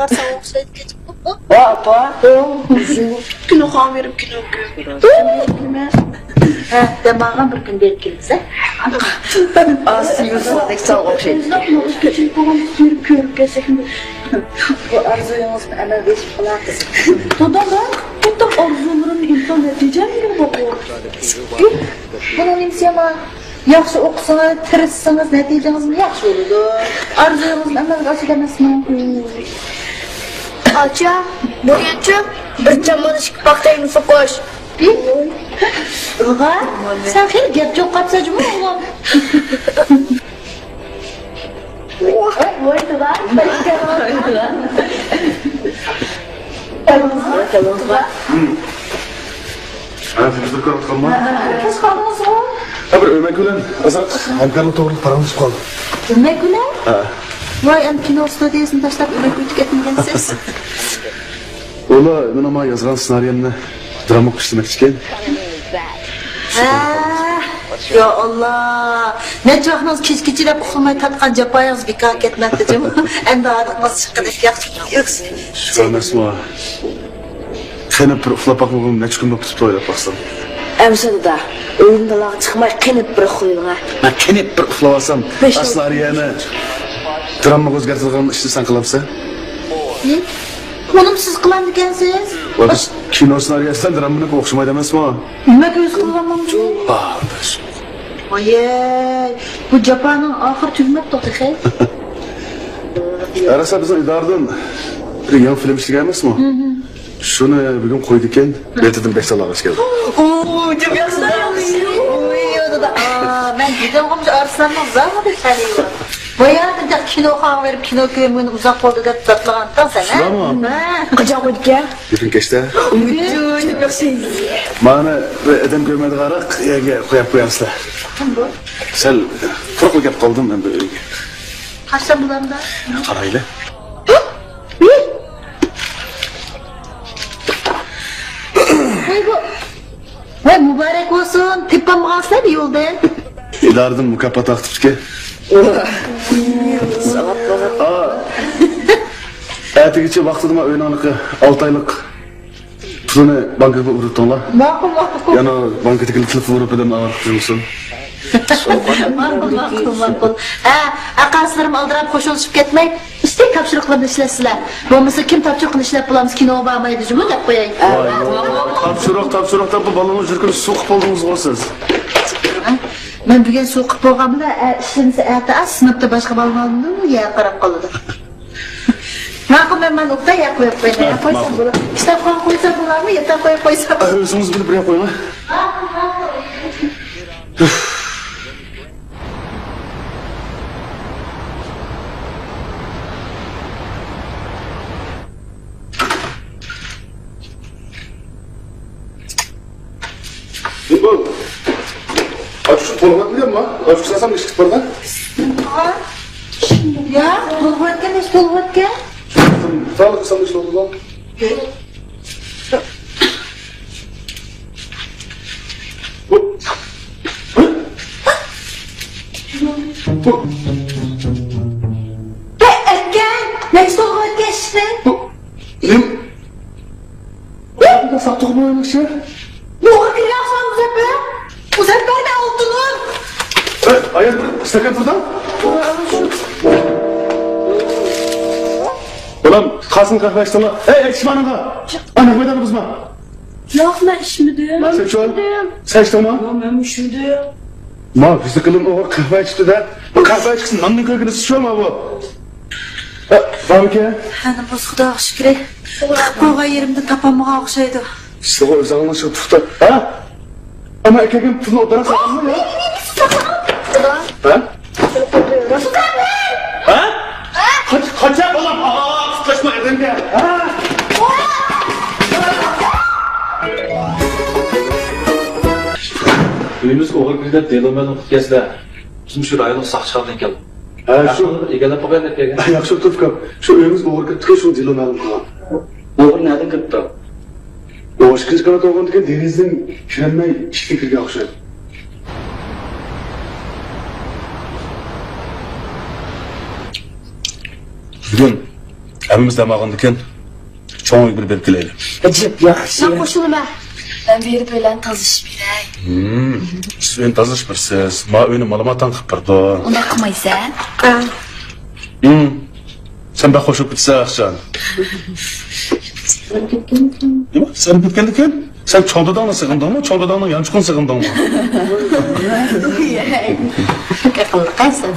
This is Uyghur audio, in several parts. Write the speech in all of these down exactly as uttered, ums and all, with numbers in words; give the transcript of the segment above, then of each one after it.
بارساڭ ئوخشايدىكەن. ئاپا. كىنو خام بېرىپ كىنو كۆرۈپ. ھە، دەم ئالغان بىر كۈن بېرىپ كېلىمىز، ھە؟ ئاسىي يۈسۈپتەك ساغ ئوخشايدىكەن. بىر كۆرۈپ كەلسەك. بۇ ئارزۇيىڭىزمۇ ئەمەلگە ئېشىپ قالار قىزىم. دادا، مەن قېتىم ئارزۇلىرىم ئىمتىھان نەتىجەمگە بولۇپ. بۇنىڭ نېمىسى يامان؟ ياخشى ئوقۇسىڭىز، تىرىشسىڭىز، نەتىجىڭىزمۇ ياخشى بولىدۇ. ئارزۇيىڭىزمۇ ئەمەلگە ئاشىدۇ ئەمەسمۇ؟ ئاچا، بۇ يەنچۇ بىر چامادان ئىككى پاختاينى سوقۇش. ئىلغار، سەن خېلى گەپ چوققاپسەن جۇمۇ ئوغلۇم. ۋاي، ۋاي، تۇغا. ھە، تېلېۋىزور كۆرۈۋاتقانما؟ كەچ قالدىڭىزغۇ؟ ھە، بىر ئۆمەك بىلەن ئازراق ھەمكارلىق توغرىلىق پاراڭلىشىپ قالدىم. ئۆمەك بىلەن؟ ھە. ۋاي، ئەمدى كىنو ستۇدىيەسىنى تاشلاپ ئۆمەك ئۆتۈپ كەتمىگەنسىز. ئۇلار مېنىڭ ماڭا يازغان سېنارىيەمنى درامىغا ئىشلىمەكچىكەن. ھە، يا ئاللا. نەچچە ۋاقىتنىڭ كېچە-كېچىلەپ ئۇخلىماي تارتقان جاپايىڭىز بىكار كەتمەپتۇ جۇمۇ. ئەمدى ھاردۇقىڭىز چىققىدەك ياخشى. شۇ ئەمەسمۇ؟ قېنىپ بىر ئۇخلاپ باقمىغىنىم نەچچە كۈن بولۇپ كېتىپتۇ ئويلاپ باقسام. ئەمىسە دادا، ئۆيدىن دالاغا چىقماي قېنىپ بىر ئۇخلايلىڭ ھە. مەن قېنىپ بىر ئۇخلاۋالسام، بەش ئاشۇ سېنارىيەنى درامىغا ئۆزگەرتىدىغان ئىشنى سەن قىلامسەن؟ ئۇنىمۇ سىز قىلامدىكەنسىز؟ ۋاي، بىز كىنو سېنارىيەسى بىلەن درامىنىڭكى ئوخشىمايدۇ ئەمەسمۇ؟ نېمە ئۆزى قىلىۋالمامدۇ؟ ۋايەي، بۇ جاپانىڭ ئاخىرى تۈگىمەپتۇ تېخى. ھە، راسا بىزنىڭ ئىدارىدىن بىر يېڭى فىلىم ئىشلىگەن ئەمەسمۇ؟ شۇنى بۈگۈن قويىدىكەن، ئېرتىدىن بەش سالاغاچ كەلدى. ئۇ، جۈپ ياخشى. ئۇي، دادا. ئا، مەن دېدىمغۇ، مۇشۇ ئارسلاننىڭ زادى تەلىيى بار. باياتىن تېخى كىنوخانىغا بېرىپ كىنو كۆرمىگىنى ئۇزاق بولدى دەپ زاتلىغانتىڭ سەن، ھە؟ شۇنداقمۇ؟ ھە. قاچان قويدىكەن؟ بۈگۈن كەچتە. ئۇي، جۈپ ياخشى. مانا بىر ئادەم كۆرمەيدىغانراق يەرگە قويۇپ قويامسىلەر. كىم بۇ؟ سەل قۇرۇقلا كەپ قالدىم مەن بۇ ئۆيگە. قاچان بۇلاردا؟ قارايلى. ۋاي بۇ، ۋاي مۇبارەك بولسۇن، تېپىپ بولمىغانسىلەر بۇ يولدىن. ئىدارىدىن مۇكاپات ئاقتىپتىكەن. ئا، ئەتىگىچە ۋاقتىدا مانا ئۆينىڭلىكى ئالتە ئايلىق پۇلىنى بانكىغا ئۇرۇپ تۇرۇڭلار. ماقۇل، ماقۇل. يەنە بانكىدىكىلەر تېلېفون ئۇرۇپ ئادەم ئاۋارە قىلمىسۇن. ماقۇل، ماقۇل، ماقۇل. ھە، ئاقاسىلىرىم ئالدىراپ خۇشاللىشىپ كەتمەي، ئىشتەك تاپشۇرۇقلىرىنى ئىشلەتسىلەر. بولمىسا كىم تاپشۇرۇقنى ئىشلەپ بولامسا كىنوغا بارمايدۇ جۇمۇ دەپ قوياي. ۋاي، ۋاي، ۋاي، ۋاي. تاپشۇرۇق، تاپشۇرۇق دەپ بۇ بالىنىڭ يۈرىكىنى سۇ قىلىپ بولدىڭىزغۇ سىز. مەن بۈگۈن سۇ قىلىپ بولغان بىلەن، ئە، ئىشلىمىسە ئەتە ئاز سىنىپتا باشقا بالىلار يەر قاراپ قالىدۇ. ماقۇل، مەن، مەن ئوقۇتاي، ياق، قويۇپ قويماي. ھە، ياق قويسام ماقۇل. بولار. كىتاب قويۇپ قويسام بولارمۇ؟ ياتاق قويۇپ قويسام. ئۆزىڭىز بىلىپ بىرەر قويۇڭ. ماقۇل، ماقۇل. بۇ ئاچقۇچ تولغان دېگەنما؟ ئاچقۇچ ئالسام ئىشىك باردا. يا، تولغان ئىكەن، ئىش تولغان ئىكەن. ساغلىق، ساغلىق، ساغلىق. بۇ. بۇ. ئەكەل، نەچچە تولغان ئىكەن ئىشىكنى؟ بۇ. نېمە؟ بۇ ساتۇق بولغان ئىشى. بۇغا كىرگەن سان مۇزەپپەر. مۇزەپپەر دە ئالتۇنۇم. ئايال بىر ئىستاكان تۇردا. بالام، قاسىم قەھۋە ئىچتىڭلار. ئەي، ئەكشىمانىڭغا. ئانا مەيداننى بۇزما. ياق، مەن ئىچمىدىم. سەن چۈشۈۋال. سەن ئىچتىڭما؟ ياق، مەن ئىچمىدىم. ما، بىزنى قىلىن ئوغۇر قەھۋە ئىچتى دە. بۇ قەھۋە ئىچكۈسى ناننى كۆرگىنى چۈشۈۋالما بۇ. ھە، بارمىكەن؟ ھە، نومۇس خۇداغا شۈكرى. قىلىپ قويغان يېرىمدە تاپالمىغان ئوخشايدۇ. سىلىغۇ ئۆزۈڭنىڭ شۇ پۇختا. ھە؟ ئەمما ئەكەلگەن پۇلنى ئوبدانراق ساقلىدىڭمۇ يا؟ ھە؟ ھە؟ قاچ، قاچا بالام! ئا، قۇتلاشما ئادەمگە! ھە؟ ئۆيىمىزگە ئوغرى كىردى دەپ دېلو مەلۇم قىلىپ كەلسىلەر. بىزمۇ شۇ رايونلۇق ساقچى خادىمى ئىكەن. ھە، شۇ. ئىگىلەپ قويغان دەپ كەلگەن. ياخشى، تۇرۇپ كەپ. شۇ ئۆيىمىز ئوغرى كىرىپتىكەن، شۇ دېلو مەلۇم قىلغان. ئوغرى نەدىن كىرىپتۇ؟ ئوغرى ئىككىنچى قانات ئوغرىدىكى دېرىزىدىن كىرەلمەي ئىشىكتىن كىرگەن ئوخشايدۇ. بۈگۈن ھەممىمىز دەم ئالغاندىكىن، چوڭ ئۆيگە بىر بېرىپ كېلەيلى. ئەجەب ياخشى. مەن قوشۇلىمەن. مەن بېرىپ ئۆيلەرنى تازىلىشىپ بېرەي. ھىم، سىز ئۆينى تازىلاش بىرسىز، ما ئۆينى مالىماتاڭ قىلىپ بېرىدۇ. ئۇنداق قىلمايسەن. ھىم، سەن بەك خوش بولۇپ كېتىسەن، ئاخشام. نېمە؟ سەن كەتكەندىكىن؟ سەن چوڭ داداڭنى سېغىندىڭمۇ؟ چوڭ داداڭنىڭ يانچۇقىنى سېغىندىڭمۇ؟ ئەقىللىق سەن.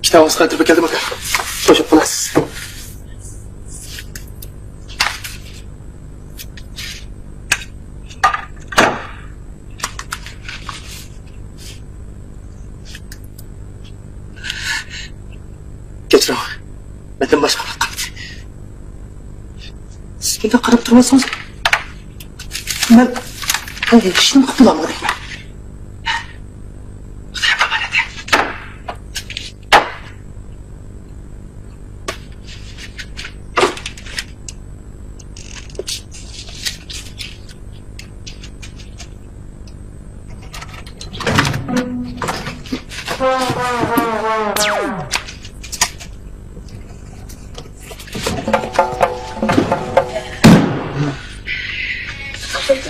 كىتابىڭىزنى قايتۇرۇپ كەلدىم، ئاكا. قوشۇپ قالاسىز. كەچۈرۈڭ، مەندىن باشقا بولۇپ قاپتۇ. سىز مۇنداق قاراپ تۇرمىسىڭىز، مەن ھېچنېمە قىلىپ بولالمىدىم. خۇداي ئامانەت.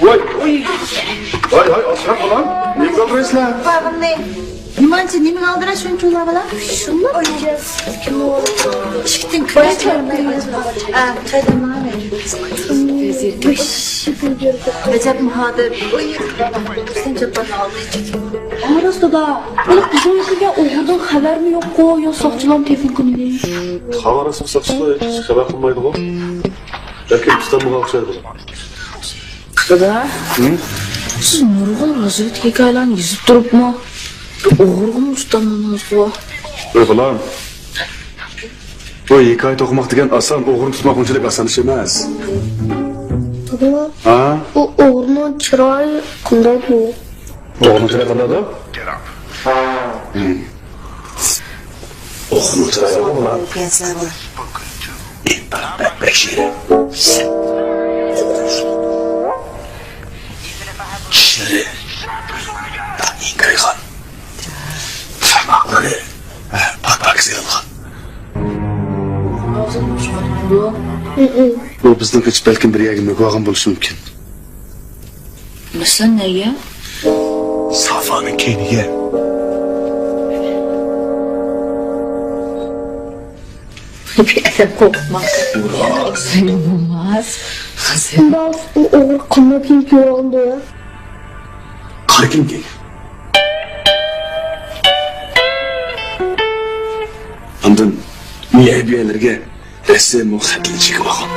ۋاي، ۋاي، ۋاي، ئاشراپ بالام، نېمە قىلدىڭىزلار؟ باغىمنى. نېمانچە، نېمىگە ئالدىراش شۇنچىۋالا بالا؟ شۇنداق ئوينايمىز. ئىشىكتىن كىرىپ چايدىن ماڭىمەن. ئەجەبمۇ ھازىر. سەن چاپاننى ئالدى. ئاڭلاس دادا. بولۇپ بىزنىڭ يېقىنغا ئوغرىدىن خەۋەرمۇ يوققۇ، يا ساقچىلارمۇ تېلېفون قىلمىدى. خاۋەر ئالسام ساقچىلار ھېچ خەۋەر قىلمايدىغۇ. بەلكىم تۇتالمىغان ئوخشايدۇ. دادا، ھىم؟ سىز نۇرغۇن غەزۋەتتىكى ھېكايىلەرنى يېزىپ تۇرۇپمۇ، بىر ئوغرىغىمۇ تۇتالمىدىڭىزغۇ؟ ۋاي بالام، بۇ ھېكايە توقۇماق دېگەن ئاسان، ئوغرىنى تۇتماق ئۇنچىلىك ئاسان ئىش ئەمەس. دادا، ھا؟ بۇ ئوغرىنىڭ چىرايى قانداق بۇ؟ ئوغرىنىڭ چىرايى قانداقدۇ؟ ھىم. ئوغرىنىڭ چىرايى قانداق؟ بەك، بەك شېرىن. چىشلىرى ئىنكايخان. بارماقلىرى پاك-پاكىز ئېلىنغان. بۇ بىزدىن قېچىپ بەلكىم بىر يەرگە مۆكۈۋالغان بولۇشى مۇمكىن. مەسىلەن، نەگە؟ سافانىڭ كەينىگە. بىر ئادەم قورقۇتماڭ. بولماس. شۇنداق، ئۇ ئوغرى قانداق كىيىم كىيىۋالغاندۇ يا؟ قارا كىيىم كىيگەن. ئاندىن مىيە بىيەلەرگە رەسىم خەتلىرى چېكىۋالغان.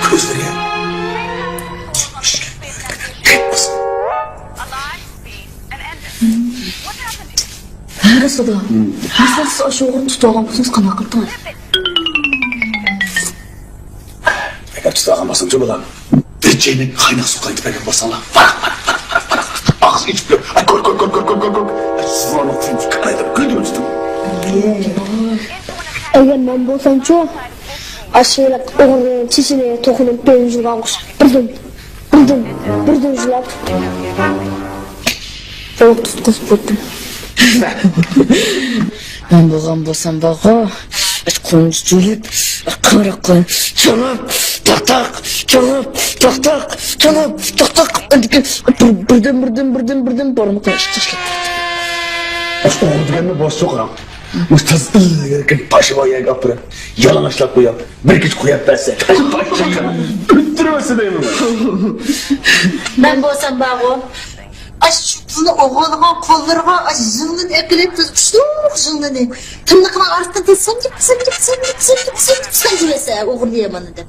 كۆزلىرى قىپقىزىل. قىزىدا. مم. مەسىلەن، سىز ئاشۇ ئوغرىنى تۇتۇۋالغان بولسىڭىز قانداق قىلدىڭىز؟ ئەگەر تۇتۇۋالغان بولسامچۇ بالام، بىر چەينەك قايناق سۇ قاينىتىپ بەرگەن بولساڭلار، ۋاراق، ۋاراق، ۋاراق، ۋاراق، ۋاراق، ئاغزىنى ئېچىپ كۆر، ئاي، كۆر، كۆر، كۆر، كۆر، كۆر، ئاي، سىزلارنىڭ قۇلۇققا قارايدۇ، كۈلدۈرۈپ. ئەگەر مەن بولسامچۇ، ئاشۇ ئوغرىنىڭ چېچىنى توقۇنۇپ بېلىنى يۇلغان قۇش بىردىن، بىردىن، بىردىن يۇلاپ، قويۇق تۇتقۇزۇپ قويدۇم. مەن بولغان بولسام بارغۇ، قولۇمنى تۇتۇپ، قارا قولۇم چېلىپ، تاق تاق، چېلىپ، تاق تاق، چېلىپ، تاق تاق. ئاندىن كېيىن بىر، بىردىن، بىردىن، بىردىن، بىردىن بارمىقىنى ئىشقا تاشلاپ بەردىم. ئوغرى دېگەننى بوشلۇق قىلىڭ. مۇشۇ تازا ئىلگىرىكى پاشا يەرگە ئاپىرىپ، يالىڭاچلاپ قويۇپ، بىر كېچە قويۇپ بەرسە، ئۆلتۈرۈۋەتسە دەيمەن. مەن بولسام بارغۇ، ئاشۇ پۇلنى ئوغرىلىغان قوللىرىغا ئاشۇ زىڭنىنى ئەكېلىپ، كۈچلۈك زىڭنىنى تىرنىقىنىڭ ئارىسىدىن سانجىپ، سانجىپ، سانجىپ، سانجىپ، سانجىپ، سانجىۋەرسە، ئوغرىلىيەلمەن دەپ.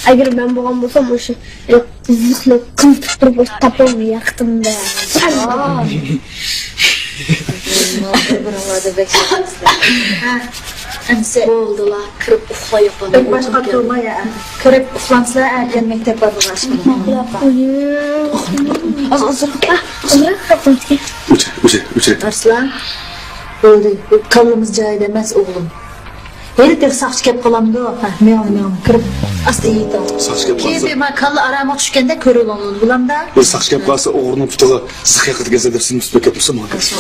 ئەگەر مەن بولغان بولسام، ئوشۇ قىزىقنى قىلتىپ تۇرۇپ، ئوشۇ تاپالماي ياقتىم-دە. بىرىڭلاردا بەك شەرەپسىزلەر. ھە، ئەمسە. بولدىلا، كىرىپ ئۇخلايۇق. بەك باشقا تۇرماي، ھە. كىرىپ ئۇخلامسىلەر، ئەتىگەن مەكتەپ بارغۇچە. ئاز، ئازراق. ئۆچۈر، ئۆچۈر، ئۆچۈر. ئارسلان، بولدى. كاللىمىز جايىدا ئەمەس، ئوغلۇم. ھېلى تېخى ساقچى كەپ قالامدۇ؟ ھە، مېڭىڭ، مېڭىڭ. كىرىپ، ئاستا يېتىڭ. ساقچى كەپ قالسا. كېيىن بىر ما كاللا ئارامىغا چۈشكەندە كۆرۈۋالىڭ، بولامدا؟ بىر ساقچى كەپ قالسا، ئوغرىنىڭ پۇتىغا زىخ ياقىدىكەنسەن دەپ سىڭىپ كەتمىسە، ماڭا كەلسۇن.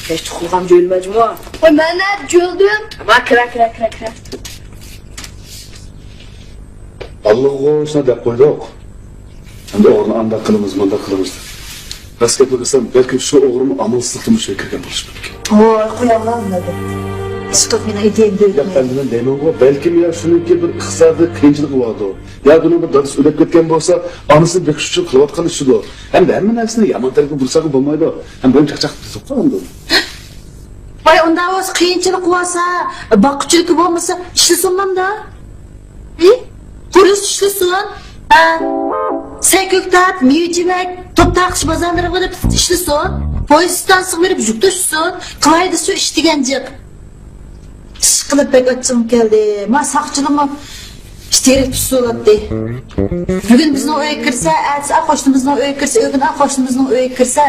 كەچتە ئۇخلىغان جۆيلىمەجمۇ؟ ۋاي، مەن نەدە جۆيلىدىم؟ ما، كىرە، كىرە، كىرە، كىرە. ئاللىغۇ شۇنداق دەپ قويدۇق. ئەمدى ئوغرىنى ئانداق قىلىمىز، مۇنداق قىلىمىز دەپ. راست گەپنى قىلسام، بەلكىم شۇ ئوغرىمۇ ئامالسىزلىقتىن مۇشۇ يەرگە كىرگەن بولۇشى مۇمكىن. ۋاي، قويۇڭلار بۇنى. ئىشقىلىپ مېنىڭ ئىدىيەم ياق، ئەمدى مەن دەيمەنغۇ، بەلكىم يا شۇنىڭكى بىر ئىقتىسادىي قىيىنچىلىقى باردۇ. يا بۇنىڭ بىر دادىسى ئۆلۈپ كەتكەن بولسا، ئانىسىنى بېقىش ئۈچۈن قىلىۋاتقان ئىشىدۇ. ھەمدە ھەممە نەرسىنى يامان تەرەپكە بۇرساققا بولمايدۇ. ھەم بۇنى چاقچاق قىلىپ قويۇڭ. ۋاي، ئۇنداق بولسا، قىيىنچىلىق بولسا، باققۇچىلىكى بولمىسا، ئىشلىسۇن ماندا. ھى؟ قۇرۇلۇشتا ئىشلىسۇن. ھە. سەي كۆكتات، مېۋە-چېۋەك، توپ تارقىتىش بازارلىرىغا بېرىپ ئىشلىسۇن. پويىز ئىستانسىغا بېرىپ يۈك توشۇسۇن. قىلاي دېسە ئىش دېگەن جىق. ئىشقىلىپ بەك ئاچچىقىم كەلدى. ما ساقچىلىمۇ ئىشتىرىك تۇتسۇلاتتى. بۈگۈن بىزنىڭ ئۆيگە كىرسە، ئەتىسى ئا قوشنىمىزنىڭ ئۆيىگە كىرسە، ئۆگۈن ئا قوشنىمىزنىڭ ئۆيىگە كىرسە.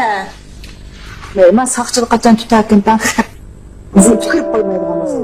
ما ساقچىلىق قاچان تۇتاركىن تاڭ. بىزنى تۈكۈرۈپ قويمايدىغان بولسا.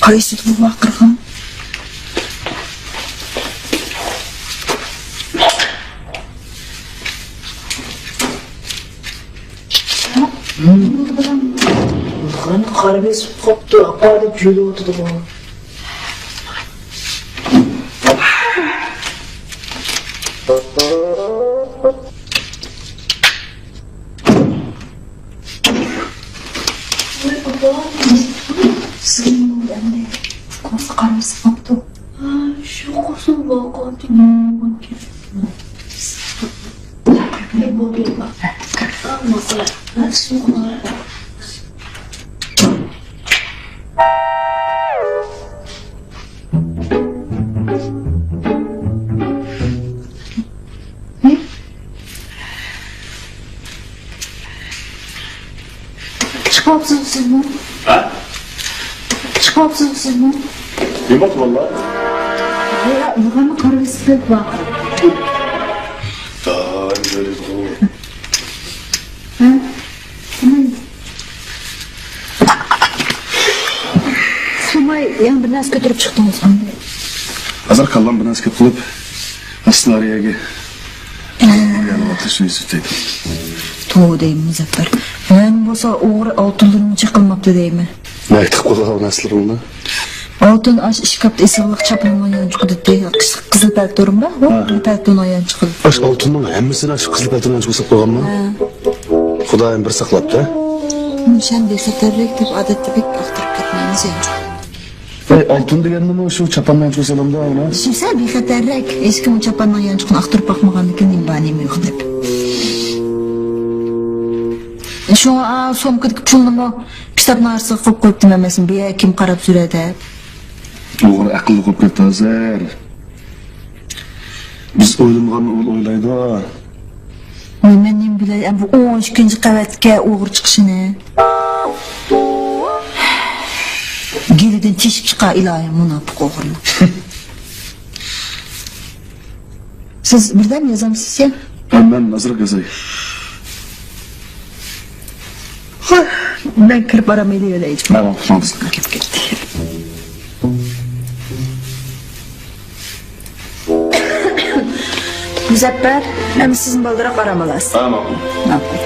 قايسىدۇر ۋارقىرىغان. قارا بېسىپ قاپتۇ، ئاپا دەپ جۆيلۈۋاتىدىغۇ. قارىسا قاپتۇ. شۇ قوسۇل بولغان. چىقىۋاپسىزمۇ سىزمۇ؟ ھە؟ چىقىۋاپسىزمۇ سىزمۇ؟ نېمە بولدى بالىلار؟ يا، ماڭا قارىۋېسىپ بار. دائىم كۆرىدىغۇ. ھە؟ سۇماي، يەنە بىر نەرسە كۆتۈرۈپ چىقتىڭىز ئاندى. ھازىر كاللام بىر نەرسە كۆپ قىلىپ، ئاستىنارىيەگە يەنە ۋاقىت شۇنى سۈتەيدۇ. توۋا دەيمەن، مۇزەپپەر. مەن بولسا ئوغرى ئالتۇنلىرىمنى چېقىلماپتۇ دەيمەن. نەگە تىقىپ قويغان نەرسىلىرىڭنى؟ ئالتۇن ئاش ئىشكاپتا ئېسىقلىق چاپىنىمنىڭ يانچۇقىدا، قىزىل پەلتورۇم بار، ھە. پەلتورنىڭ يانچۇقىدا. ئاش ئالتۇننىڭ ھەممىسىنى ئاش قىزىل پەلتورنىڭ يانچۇقىغا سېلىپ قويغانمۇ؟ ھە. خۇدايىم بىر ساقلاپتۇ. شەن بىخەتەررەك دەپ ئادەتتە بەك ئاختۇرۇپ كەتمەيمىز يانچۇقنى. ئەي، ئالتۇن دېگەندىمۇ شۇ چاپاننىڭ يانچۇقىغا سالامدا، ئانا؟ شۇ سەل بىخەتەررەك. ھېچكىم چاپاننىڭ يانچۇقىنى ئاختۇرۇپ باقمىغاندىكىن نېمە بار، نېمە يوق دەپ. شۇڭا، ئا، سومكىدىكى پۇلنىمۇ كىتابنىڭ ئارىسىغا قويۇپ قويۇپتىم ھەممىسىنى، بىر كىم قاراپ يۈرە دەپ. ئوغرى ئەقىللىق بولۇپ كەتتى ھازىر. بىز ئويلىمىغاننى ئۇ ئويلايدۇ. ۋاي، مەن نېمە بىلەي، ئەمدى ئون ئىككىنچى قەۋەتكە ئوغرى چىقىشىنى. گېلىدىن تېشىپ چىقار ئىلاھىم، مۇناپىق ئوغرىنى. سىز بىردەم يازامسىز يا؟ ھە، مەن ئازراق يازاي. مەن كىرىپ ئارام ئېلىۋېلەي. مەن ئۇخلاڭ. كىرىپ كەتتى. مۇزەپپەر، ئەمدى سىزمۇ بالدۇرراق ئارام ئالارسىز. ھە، ماقۇل. ماقۇل.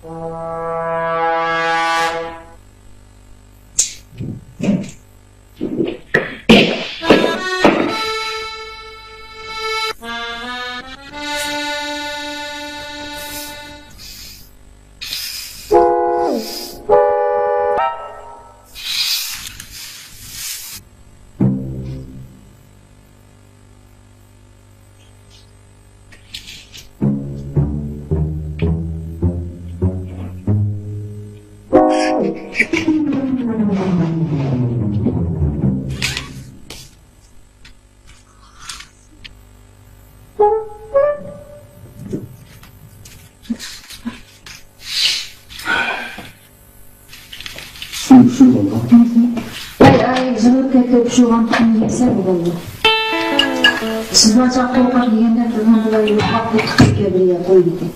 ئاي، ئاي، زۇلۇپ كەتتى، ئوخشىغان پۇتنى يېسە بولىدۇ. سىزلەرچە قورقاق دېگەندە، بىزنىڭ بۇلار يوقاپ كەتتى، قىلىپ كەلدى يا، قويدىكەن.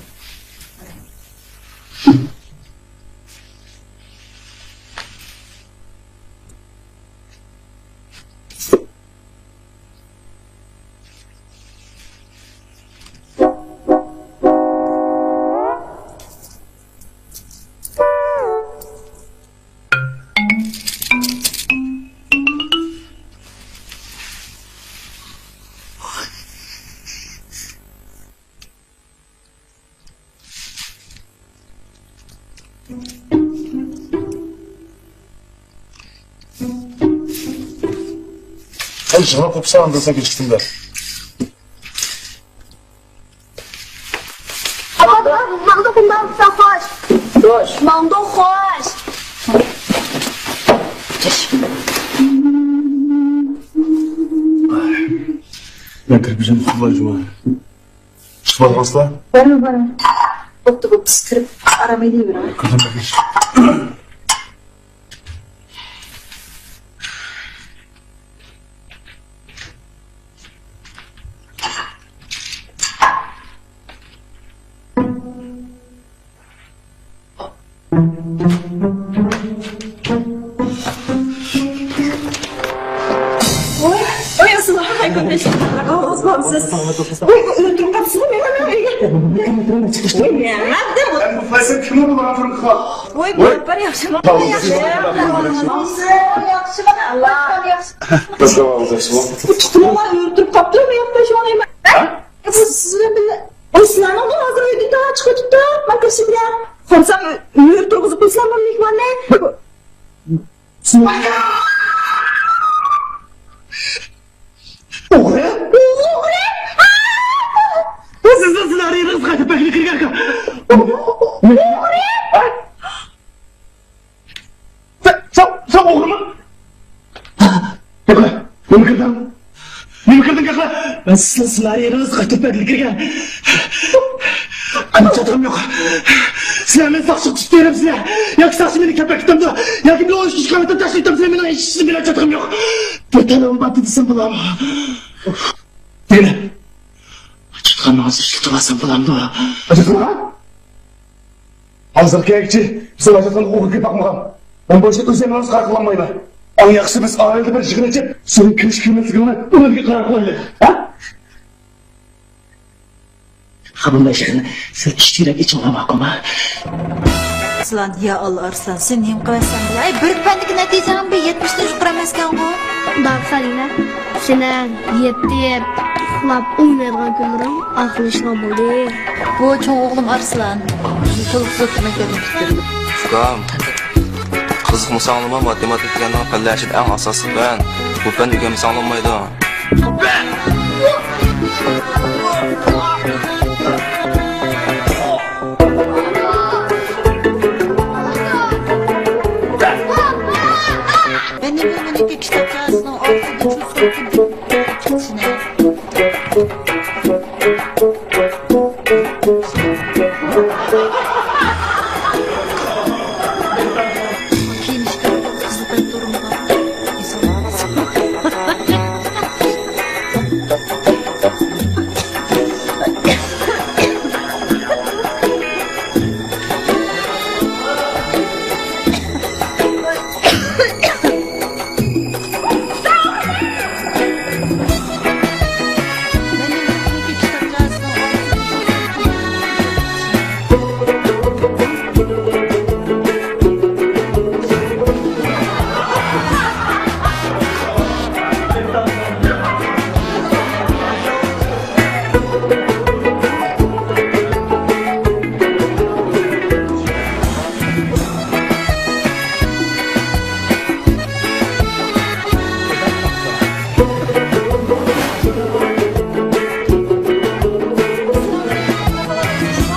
ھەي، يىغلاپ قوپسا ئاندىن سەن كېچىكتىڭدە. ماڭدۇق، ماڭدۇق، خوش. خوش. ماڭدۇق، خوش. مەن كىرىپ بېرىمەن، خۇداي جۇما. چىقىپ بارغانسىلەر؟ بارىمەن، بارىمەن. بوپتۇ، بوپتۇ، سىز كىرىپ ئارام ئېلىۋېرىڭ. كىردىم، بەكرىش. ۋوي، ۋوي، ئەسلا، ھاي، كۆرۈنۈش. ئاغزىمسىز. ۋوي، ئۆلتۈرۈپ قاپسىزغۇ، مېنى، مېنى ئۆيگە. ۋوي، نېمە دەپ. ئەمدى بۇلارنى كىم بۇلارنى تۇرۇپ قىلغان؟ ۋوي، ۋوي. بۇلار ياخشىمۇ؟ ياخشى. ياخشىمۇ؟ ئەسسالامۇ ئەلەيكۇم. تۇخۇمۇڭلار ئۆلتۈرۈپ قاپتۇ، مېنى قويماي. ھە؟ بۇ سىز بىلەن بىللە. ئۇ سىلەرنىڭ ھازىر ئۆيدىن تاغا چىقىپ ئۆتۈپتۇ، مەن كىرىشىمگە. قارىسام، ئۆ-، ئۆرە تۇرغۇزۇپ قويسىلەرمۇ مېھماننى. ئوغرى؟ ئوغرى؟ بۇ سىزنىڭ سىلەر يېرىڭىز قايتىپ بەكرى كىرگەنكەن. ئوغرى؟ سەن، سەن، سەن ئوغرىمۇ؟ گەپلە، نېمە كىردىڭ؟ نېمە كىردىڭ، گەپلە؟ مەن سىزنىڭ سىنارىيىڭىزغا قېتىپ بەكرى كىرگەن. ئەمما چاتىقىم يوق. سىلەر مېنى ساقچىغا تۇتۇپ بېرەمسىلەر؟ ياكى ساقچى مېنى كەپە كېتەمدۇ؟ ياكى مېنى ئون ئىككىنچى قەۋەتتىن تاشلاپ كېتەمسىلەر؟ مېنىڭ ھېچ ئىشىم بىلەن چاتىقىم يوق. بىر تەلىپىم بار دېسەم بولامدۇ؟ دېگىنە. چاتىقىمنى ھازىر ئىشلىتىۋالسام بولامدۇ؟ ئاچاتقانغا؟ ھازىرغىچە بىز ئاچاتقانغا ئوغرىلىق باقمىغان. مەن بۇ ئىشنى ئۆزۈم يالغۇز قارار قىلالمايمەن. ئەڭ ياخشىسى بىز ئائىلىدە بىر يىغىن ئېچىپ، سىزنىڭ كىرىش كىرمەسلىكىڭىزنى ئۇنىڭدىن قارار قىلايلى. ھە؟ خاپىمدا ئىشىكنى سىز كىچىكرەك ئېچىڭلار ماقۇلمۇ؟ ئارسلان، يا ئاللا ئارسلان، سەن نېمە قىلىۋاتسەن بۇ؟ ئەي، بىر پەندىكى نەتىجەڭ بىر يەتمىشتىن يۇقىرى ئەمەسكەنغۇ؟ دادا سەلىمە، سېنىڭ يېتىپ، ئۇخلاپ، ئوينايدىغان كۈنلىرىڭ ئاخىرلىشىدىغان بولدى. بۇ چوڭ ئوغلۇم ئارسلان. بىزنى تولۇق تۈزەتمەي كەلدى. ئۇكام، قىزىقمىساڭلىمۇ ماتېماتىكا دېگەن پەنلەر ئىچىدە ئەڭ ئاساسلىق پەن. بۇ پەن ئۆگەنمىسەڭ بولمايدۇ.